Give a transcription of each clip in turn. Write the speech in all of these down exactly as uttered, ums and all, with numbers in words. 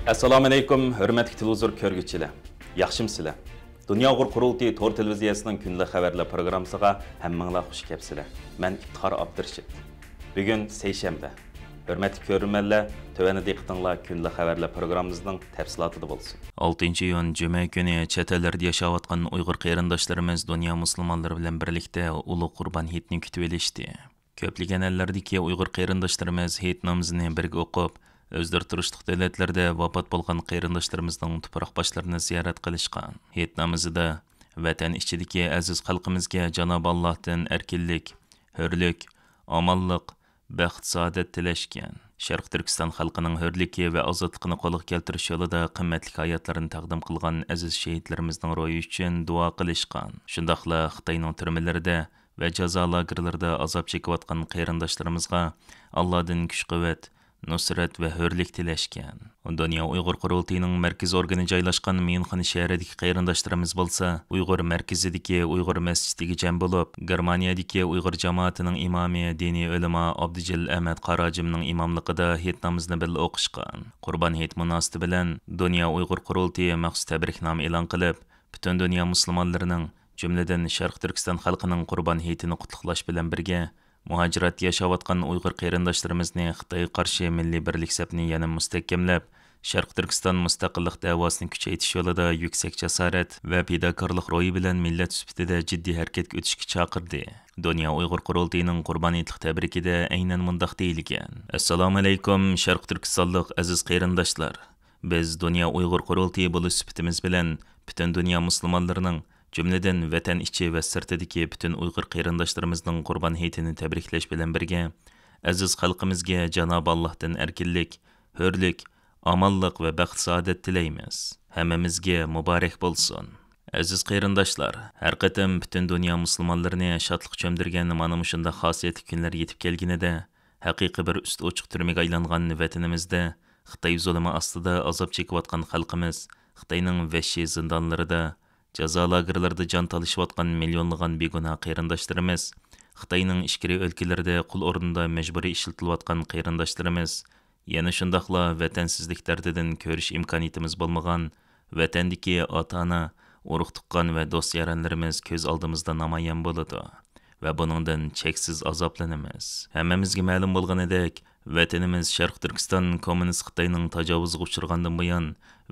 ئەسسالامۇئەلەيكۇم، ھۆرمەتلىك تېلېۋىزور كۆرگۈچىلەر. ياخشىمۇسىلەر؟ دۇنيا ئۇيغۇر قۇرۇلتىيى تور تېلېۋىزىيەسىنىڭ كۈندىلىك خەۋەرلەر پروگراممىسىغا ھەممىڭلار خۇش كەپسىلەر. مەن ئىپتىخار ئابدۇرېشىت. بۈگۈن سەيشەنبە. ھۆرمەتلىك كۆرۈرمەنلەر، تۆۋەندە دىققىتىڭلار كۈندىلىك خەۋەرلەر پروگراممىمىزنىڭ تەپسىلاتىدا بولسۇن. ئالتىنچى ئىيۇن جۈمە كۈنى چەت ئەللەردە ياشاۋاتقان ئۇيغۇر قېرىنداشلىرىمىز دۇنيا مۇسۇلمانلىرى بىلەن بىرلىكتە ئۇلۇغ قۇربان ھېيتنى كۈتۈۋېلىشتى. كۆپلىگەن ئەللەردىكى ئۇيغۇر قېرىنداشلىرىمىز ھېيت نامىزىنى بىرگە ئوقۇپ، ئۆزلىرى تۇرۇشلۇق دۆلەتلەردە ۋاپات بولغان قېرىنداشلىرىمىزنىڭ تۇپراق باشلىرىنى زىيارەت قىلىشقان. ھېيت نامىزىدا ۋەتەن ئىچىدىكى ئەزىز خەلقىمىزگە جانابى ئاللاھتىن ئەركىنلىك، ھۆرلۈك، ئامانلىق، بەخت-سائادەت تىلەشكەن. شەرقىي تۈركىستان خەلقىنىڭ ھۆرلۈكى ۋە ئازادلىقىنى قولغا كەلتۈرۈش يولىدا قىممەتلىك ھاياتلىرىنى تەقدىم قىلغان ئەزىز شېھىتلىرىمىزنىڭ روھى ئۈچۈن دۇئا قىلىشقان. شۇنداقلا خىتاينىڭ تۈرمىلىرىدە ۋە جازا لاگېرلىرىدا ئازاب چېكىۋاتقان قېرىنداشلىرىمىزغا ئاللادىن كۈچ-قۇۋۋەت، نۇسرەت ۋە ھۆرلۈك تىلەشكەن. دۇنيا ئۇيغۇر قۇرۇلتىيىنىڭ مەركىزىي ئورگىنى جايلاشقان ميۇنخېن شەھىرىدىكى قېرىنداشلىرىمىز بولسا، ئۇيغۇر مەركىزىدىكى ئۇيغۇر مەسچىتىگە جەم بولۇپ، گېرمانىيەدىكى ئۇيغۇر جامائىتىنىڭ ئىمامى، دىنىي ئۆلىما ئابدۇجېلىل ئەمەت قاراجىمنىڭ ئىماملىقىدا ھېيت نامىزىنى بىللە ئوقۇشقان. قۇربان ھېيت مۇناسىۋىتى بىلەن دۇنيا ئۇيغۇر قۇرۇلتىيى مەخسۇس تەبرىكنامە ئېلان قىلىپ، پۈتۈن دۇنيا مۇسۇلمانلىرىنىڭ، جۈملىدىن شەرقىي تۈركىستان خەلقىنىڭ قۇربان ھېيتىنى قۇتلۇقلاش بىلەن بىرگە، مۇھاجىراتتا ياشاۋاتقان ئۇيغۇر قېرىنداشلىرىمىزنى خىتايغا قارشى مىللىي بىرلىك سەپنى يەنە مۇستەھكەملەپ، شەرقىي تۈركىستان مۇستەقىللىق دەۋاسىنى كۈچەيتىش يولىدا يۈكسەك جاسارەت ۋە پىداكارلىق روھى بىلەن مىللەت سۈپىتىدە جىددىي ھەرىكەتكە ئۆتۈشكە چاقىردى. دۇنيا ئۇيغۇر قۇرۇلتىيىنىڭ قۇربان ھېيتلىق تەبرىكىدە ئەينەن مۇنداق دېيىلگەن: ئەسسالامۇئەلەيكۇم، شەرقىي تۈركىستانلىق ئەزىز قېرىنداشلار! بىز دۇنيا ئۇيغۇر قۇرۇلتىيى بولۇش سۈپىتىمىز بىلەن پۈتۈن دۇنيا مۇسۇلمانلىرىنىڭ، جۈملىدىن ۋەتەن ئىچى ۋە سىرتىدىكى پۈتۈن ئۇيغۇر قېرىنداشلىرىمىزنىڭ قۇربان ھېيتىنى تەبرىكلەش بىلەن بىرگە، ئەزىز خەلقىمىزگە جانابى ئاللاھتىن ئەركىنلىك، ھۆرلۈك، ئامانلىق ۋە بەخت-سائادەت تىلەيمىز. ھەممىمىزگە مۇبارەك بولسۇن! ئەزىز قېرىنداشلار، ھەر قېتىم پۈتۈن دۇنيا مۇسۇلمانلىرىنى شادلىق چۆمدۈرگەن مانا مۇشۇنداق خاسىيەتلىك كۈنلەر يېتىپ كەلگىنىدە، ھەقىقىي بىر ئۈستى ئوچۇق تۈرمىگە ئايلانغان ۋەتىنىمىزدە خىتاي زۇلۇمى ئاستىدا ئازاب چېكىۋاتقان خەلقىمىز، خىتاينىڭ ۋەھشىي زىندانلىرىدا، جازا لاگېرلىرىدا جان تالىشىۋاتقان مىليونلىغان بىگۇناھ قېرىنداشلىرىمىز، خىتاينىڭ ئىچكىرى ئۆلكىلىرىدە قۇل ئورنىدا مەجبۇرىي ئىشلىتىلىۋاتقان قېرىنداشلىرىمىز، يەنە شۇنداقلا ۋەتەنسىزلىك دەردىدىن كۆرۈش ئىمكانىيىتىمىز بولمىغان ۋەتەندىكى ئاتا-ئانا، ئۇرۇق-تۇغقان ۋە دوست-يارەنلىرىمىز كۆز ئالدىمىزدا نامايان بولىدۇ ۋە بۇنىڭدىن چەكسىز ئازابلىنىمىز. ھەممىمىزگە مەلۇم بولغىنىدەك، ۋەتىنىمىز شەرقىي تۈركىستان كوممۇنىست خىتاينىڭ تاجاۋۇزىغا ئۇچرىغاندىن بۇيان،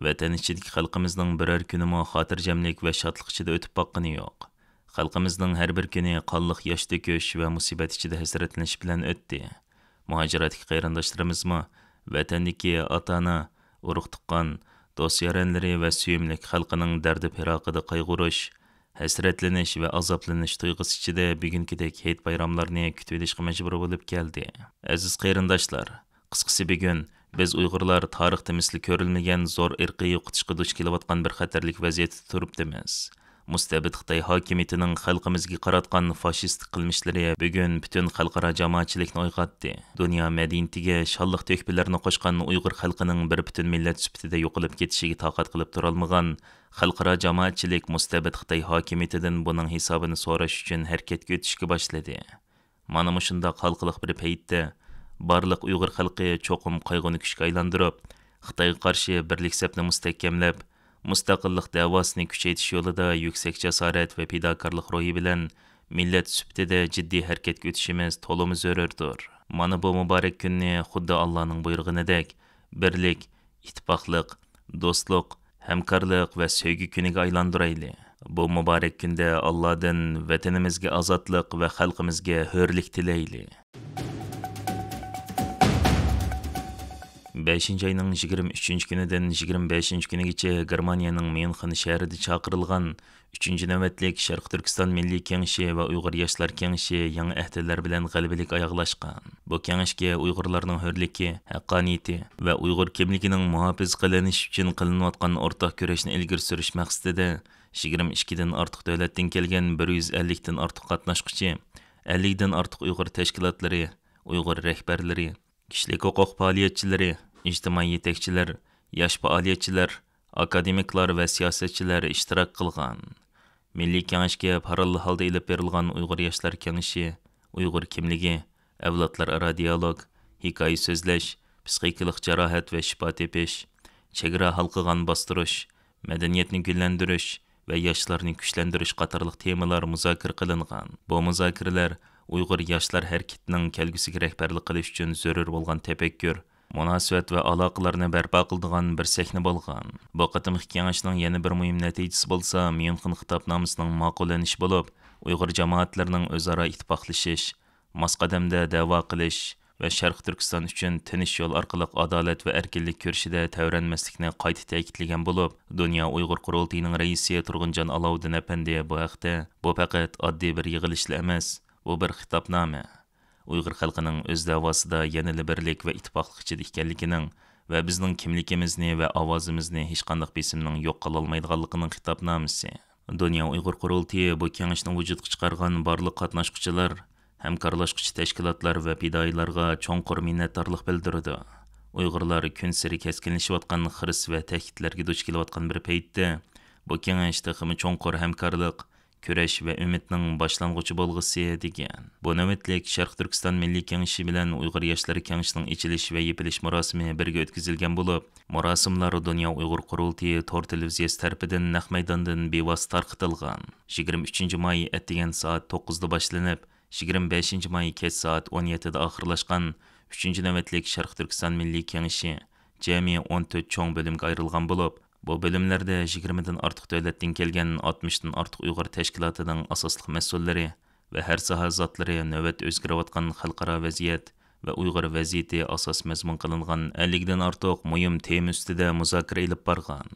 ۋەتەن ئىچىدىكى خەلقىمىزنىڭ بىرەر كۈنىمۇ خاتىرجەملىك ۋە شادلىق ئىچىدە ئۆتۈپ باققىنى يوق. خەلقىمىزنىڭ ھەر بىر كۈنى قانلىق ياش تۆكۈش ۋە مۇسىبەت ئىچىدە ھەسرەتلىنىش بىلەن ئۆتتى. مۇھاجىرەتتىكى قېرىنداشلىرىمىزمۇ ۋەتەندىكى ئاتا-ئانا، ئۇرۇق-تۇغقان، دوست-يارەنلىرى ۋە سۆيۈملۈك خەلقىنىڭ دەردى-پىراقىدا قايغۇرۇش، ھەسرەتلىنىش ۋە ئازابلىنىش تۇيغۇسى ئىچىدە بۈگۈنكىدەك ھېيت-بايراملارنى كۈتۈۋېلىشقا مەجبۇر بولۇپ كەلدى. ئەزىز قېرىنداشلار، قىسقىسى، بۈگۈن بىز ئۇيغۇرلار تارىختا مىسلى كۆرۈلمىگەن زور ئىرقىي يوقىتىشقا دۇچ كېلىۋاتقان بىر خەتەرلىك ۋەزىيەتتە تۇرۇپتىمىز. مۇستەبىت خىتاي ھاكىمىيىتىنىڭ خەلقىمىزگە قاراتقان فاشىستىك قىلمىشلىرى بۈگۈن پۈتۈن خەلقئارا جامائەتچىلىكنى ئويغاتتى. دۇنيا مەدەنىيىتىگە شانلىق تۆھپىلەرنى قوشقان ئۇيغۇر خەلقىنىڭ بىر پۈتۈن مىللەت سۈپىتىدە يوقىلىپ كېتىشىگە تاقەت قىلىپ تۇرالمىغان خەلقئارا جامائەتچىلىك مۇستەبىت خىتاي ھاكىمىيىتىدىن بۇنىڭ ھېسابىنى سوراش ئۈچۈن ھەرىكەتكە ئۆتۈشكە باشلىدى. مانا مۇشۇنداق ھالقىلىق بىر پەيتتە، بارلىق ئۇيغۇر خەلقى چوقۇم قايغۇنى كۈچكە ئايلاندۇرۇپ، خىتايغا قارشى بىرلىك سەپنى مۇستەھكەملەپ، مۇستەقىللىق دەۋاسىنى كۈچەيتىش يولىدا يۈكسەك جاسارەت ۋە پىداكارلىق روھى بىلەن مىللەت سۈپىتىدە جىددىي ھەرىكەتكە ئۆتۈشىمىز تولىمۇ زۆرۈردۇر. مانا بۇ مۇبارەك كۈننى خۇددى ئاللانىڭ بۇيرۇغىنىدەك، بىرلىك، ئىتتىپاقلىق، دوستلۇق، ھەمكارلىق ۋە سۆيگۈ كۈنىگە ئايلاندۇرايلى. بۇ مۇبارەك كۈندە ئاللادىن ۋەتىنىمىزگە ئازادلىق ۋە خەلقىمىزگە ھۆرلۈك تىلەيلى. بەشىنچى ئاينىڭ يىگىرمە ئۈچىنچى كۈنىدىن يىگىرمە بەشىنچى كۈنىگىچە گېرمانىيەنىڭ ميۇنخېن شەھىرىدە چاقىرىلغان ئۈچىنچى نۆۋەتلىك شەرقىي تۈركىستان مىللىي كېڭىشى ۋە ئۇيغۇر ياشلار كېڭىشى يېڭى ئەھدىلەر بىلەن غەلىبىلىك ئاياغلاشقان. بۇ كېڭەشكە ئۇيغۇرلارنىڭ ھۆرلۈكى، ھەققانىيىتى ۋە ئۇيغۇر كىملىكىنىڭ مۇھاپىزە قىلىنىشى ئۈچۈن قىلىنىۋاتقان ئورتاق كۈرەشنى ئىلگىرى سۈرۈش مەقسىتىدە، يىگىرمە ئىككىدىن ئارتۇق دۆلەتتىن كەلگەن بىر يۈز ئەللىكتىن ئارتۇق قاتناشقۇچى، ئەللىكتىن ئارتۇق ئۇيغۇر تەشكىلاتلىرى، ئۇيغۇر رەھبەرلىرى، كىشىلىك ھوقۇق پائالىيەتچىلىرى، ئىجتىمائىي يېتەكچىلەر، ياش پائالىيەتچىلەر، ئاكادېمىكلار ۋە سىياسەتچىلەر ئىشتىراك قىلغان. مىللىي كېڭەشكە پاراللېل ھالدا ئېلىپ بېرىلغان ئۇيغۇر ياشلار كېڭىشى، ئۇيغۇر كىملىكى، ئەۋلادلار ئارا دىئالوگ، ھېكايە سۆزلەش، پىسخىكىلىق جاراھەت ۋە شىپا تېپىش، چېگرا ھالقىغان باستۇرۇش، مەدەنىيەتنى گۈللەندۈرۈش ۋە ياشلارنى كۈچلەندۈرۈش قاتارلىق تېمىلار مۇزاكىرە قىلىنغان. بۇ مۇزاكىرىلەر ئۇيغۇر ياشلار ھەرىكىتىنىڭ كەلگۈسىگە رەھبەرلىك قىلىش ئۈچۈن زۆرۈر بولغان تەپەككۇر، مۇناسىۋەت ۋە ئالاقىلارنى بەرپا قىلىدىغان بىر سەھنە بولغان. بۇ قېتىمقى كېڭەشنىڭ يەنە بىر مۇھىم نەتىجىسى بولسا ميۇنخېن خىتابنامىسىنىڭ ماقۇللىنىشى بولۇپ، ئۇيغۇر جامائەتلىرىنىڭ ئۆزئارا ئىتتىپاقلىشىش، ماس قەدەمدە دەۋا قىلىش ۋە شەرقىي تۈركىستان ئۈچۈن تىنچ يول ئارقىلىق ئادالەت ۋە ئەركىنلىك كۈرىشىدە تەۋرەنمەسلىكنى قايتا تەكىتلىگەن بولۇپ، دۇنيا ئۇيغۇر قۇرۇلتىيىنىڭ رەئىسى تۇرغۇنجان ئالاۋۇدىن ئەپەندى بۇ ھەقتە، بۇ پەقەت ئاددىي بىر يىغىلىشلا ئەمەس، بۇ بىر خىتابنامە. ئۇيغۇر خەلقىنىڭ ئۆز دەۋاسىدا يەنىلا بىرلىك ۋە ئىتتىپاقلىق ئىچىدە ئىكەنلىكىنىڭ ۋە بىزنىڭ كىملىكىمىزنى ۋە ئاۋازىمىزنى ھېچقانداق بېسىمنىڭ يوق قىلالمايدىغانلىقىنىڭ خىتابنامىسى. دۇنيا ئۇيغۇر قۇرۇلتىيى بۇ كېڭەشنى ۋۇجۇدقا چىقارغان بارلىق قاتناشقۇچىلار، ھەمكارلاشقۇچى تەشكىلاتلار ۋە پىدائىيلارغا چوڭقۇر مىننەتدارلىق بىلدۈرىدۇ. ئۇيغۇرلار كۈنسېرى كەسكىنلىشىۋاتقان خىرىس ۋە تەھدىتلەرگە دۇچ كېلىۋاتقان بىر پەيتتە، بۇ كېڭەش تېخىمۇ چوڭقۇر ھەمكارلىق، كۈرەش ۋە ئۈمىدنىڭ باشلانغۇچى بولغۇسى، دېگەن. بۇ نۆۋەتلىك شەرقىي تۈركىستان مىللىي كېڭىشى بىلەن ئۇيغۇر ياشلىرى كېڭىشىنىڭ ئېچىلىش ۋە يېپىلىش مۇراسىمى بىرگە ئۆتكۈزۈلگەن بولۇپ، مۇراسىملار دۇنيا ئۇيغۇر قۇرۇلتىيى تور تېلېۋىزىيەسى تەرىپىدىن نەق مەيداندىن بىۋاسىتە تارقىتىلغان. يىگىرمە ئۈچىنچى ماي ئەتىگەن سائەت توققۇزدا باشلىنىپ، يىگىرمە بەشىنچى ماي كەچ سائەت ئون يەتتىدە ئاخىرلاشقان ئۈچىنچى نۆۋەتلىك شەرقىي تۈركىستان مىللىي كېڭىشى جەمئىي ئون تۆت چوڭ بۆلۈمگە ئايرىلغان بولۇپ، بۇ بۆلۈملەردە يىگىرمىدىن ئارتۇق دۆلەتتىن كەلگەن ئاتمىشتىن ئارتۇق ئۇيغۇر تەشكىلاتىنىڭ ئاساسلىق مەسئۇللىرى ۋە ھەر ساھە زاتلىرى نۆۋەتتە ئۆزگىرىۋاتقان خەلقئارا ۋەزىيەت ۋە ئۇيغۇر ۋەزىيىتى ئاساس مەزمۇن قىلىنغان ئەللىكتىن ئارتۇق مۇھىم تېما ئۈستىدە مۇزاكىرە ئېلىپ بارغان.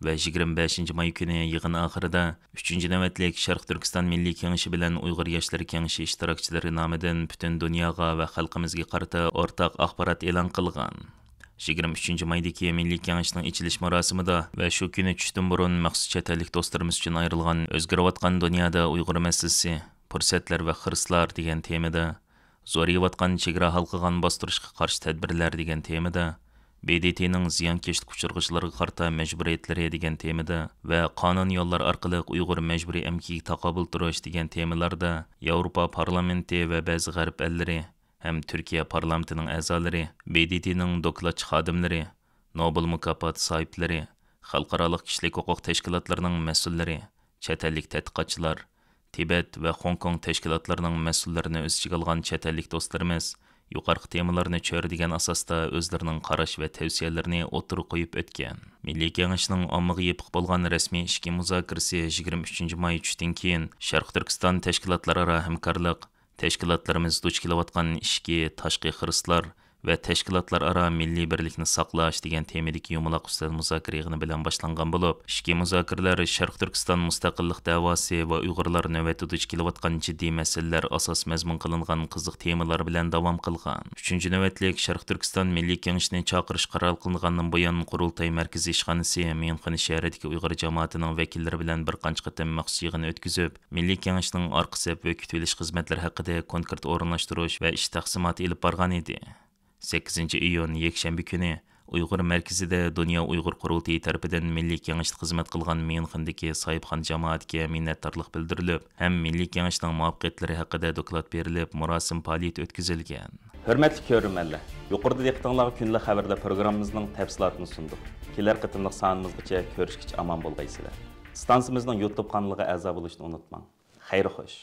ۋە يىگىرمە بەشىنچى ماي كۈنى يىغىن ئاخىرىدا ئۈچىنچى نۆۋەتلىك شەرقىي تۈركىستان مىللىي كېڭىشى بىلەن ئۇيغۇر ياشلىرى كېڭىشى ئىشتىراكچىلىرى نامىدىن پۈتۈن دۇنياغا ۋە خەلقىمىزگە قارىتا ئورتاق ئاخبارات ئېلان قىلغان. يىگىرمە ئۈچىنچى مايدىكى مىللىي كېڭەشنىڭ ئېچىلىش مۇراسىمىدا ۋە شۇ كۈنى چۈشتىن بۇرۇن مەخسۇس چەت ئەللىك دوستلىرىمىز ئۈچۈن ئايرىلغان ئۆزگىرىۋاتقان دۇنيادا ئۇيغۇر مەسىلىسى، پۇرسەتلەر ۋە خىرىسلار دېگەن تېمىدا، زورىيىۋاتقان چېگرا ھالقىغان باستۇرۇشقا قارشى تەدبىرلەر دېگەن تېمىدا، ب د ت نىڭ زىيانكەشلىك ئۇچرىغۇچىلارغا قارىتا مەجبۇرىيەتلىرى دېگەن تېمىدا ۋە قانۇنىي يوللار ئارقىلىق ئۇيغۇر مەجبۇرىي ئەمگىكىگە تاقابىل تۇرۇش دېگەن تېمىلاردا ياۋروپا پارلامېنتى ۋە بەزى غەرب ئەللىرى ھەم تۈركىيە پارلامېنتىنىڭ ئەزالىرى، ب د ت نىڭ دوكلاتچى خادىملىرى، نوبېل مۇكاپاتى ساھىبلىرى، خەلقئارالىق كىشىلىك ھوقۇق تەشكىلاتلىرىنىڭ مەسئۇللىرى، چەت ئەللىك تەتقىقاتچىلار، تىبەت ۋە خوڭكوڭ تەشكىلاتلىرىنىڭ مەسئۇللىرىنى ئۆز ئىچىگە ئالغان چەت ئەللىك دوستلىرىمىز يۇقىرىقى تېمىلارنى چۆرىدىگەن ئاساستا ئۆزلىرىنىڭ قاراش ۋە تەۋسىيەلىرىنى ئوتتۇرىغا قويۇپ ئۆتكەن. مىللىي كېڭەشنىڭ ئاممىغا يېپىق بولغان رەسمىي ئىچكى مۇزاكىرىسى يىگىرمە ئۈچىنچى ماي چۈشتىن كېيىن شەرقىي تۈركىستان تەشكىلاتلار ئارا ھەمكارلىق، تەشكىلاتلىرىمىز دۇچ كېلىۋاتقان ئىچكى، تاشقى خىرىسلار ۋە تەشكىلاتلار ئارا مىللىي بىرلىكنى ساقلاش دېگەن تېمىدىكى يۇمىلاق ئۈستەل مۇزاكىرە يىغىنى بىلەن باشلانغان بولۇپ، ئىچكى مۇزاكىرىلەر شەرقىي تۈركىستان مۇستەقىللىق دەۋاسى ۋە ئۇيغۇرلار نۆۋەتتە دۇچ كېلىۋاتقان جىددىي مەسىلىلەر ئاساس مەزمۇن قىلىنغان قىزىق تېمىلار بىلەن داۋام قىلغان. ئۈچىنچى نۆۋەتلىك شەرقىي تۈركىستان مىللىي كېڭىشىنى چاقىرىش قارار قىلىنغاندىن بۇيان، قۇرۇلتاي مەركىزىي ئىشخانىسى ميۇنخېن شەھىرىدىكى ئۇيغۇر جامائىتىنىڭ ۋەكىللىرى بىلەن بىر قانچە قېتىم مەخسۇس يىغىن ئۆتكۈزۈپ، مىللىي كېڭەشنىڭ ئارقا سەپ ۋە كۈتۈۋېلىش خىزمەتلىرى ھەققىدە كونكرېت ئورۇنلاشتۇرۇش ۋە ئىش تەقسىماتى ئېلىپ بارغان ئىدى. سەككىزىنچى ئىيۇن يەكشەنبە كۈنى ئۇيغۇر مەركىزىدە دۇنيا ئۇيغۇر قۇرۇلتىيى تەرىپىدىن مىللىي كېڭەشتە خىزمەت قىلغان ميۇنخېندىكى ساھىبخانا جامائەتكە مىننەتدارلىق بىلدۈرۈلۈپ ھەم مىللىي كېڭەشنىڭ مۇۋەپپەقىيەتلىرى ھەققىدە دوكلات بېرىلىپ، مۇراسىم پائالىيىتى ئۆتكۈزۈلگەن. ھۆرمەتلىك كۆرۈرمەنلەر، يۇقىرىدا دىققىتىڭلارغا كۈندىلىك خەۋەرلەر پروگراممىمىزنىڭ تەپسىلاتىنى سۇندۇق. كېلەر قېتىملىق سانىمىزغىچە كۆرۈشكىچە ئامان بولغايسىلەر. ئىستانسىمىزنىڭ يۇتۇب قانىلىغا ئەزا بولۇشنى ئۇنتۇماڭ. خەير خوش.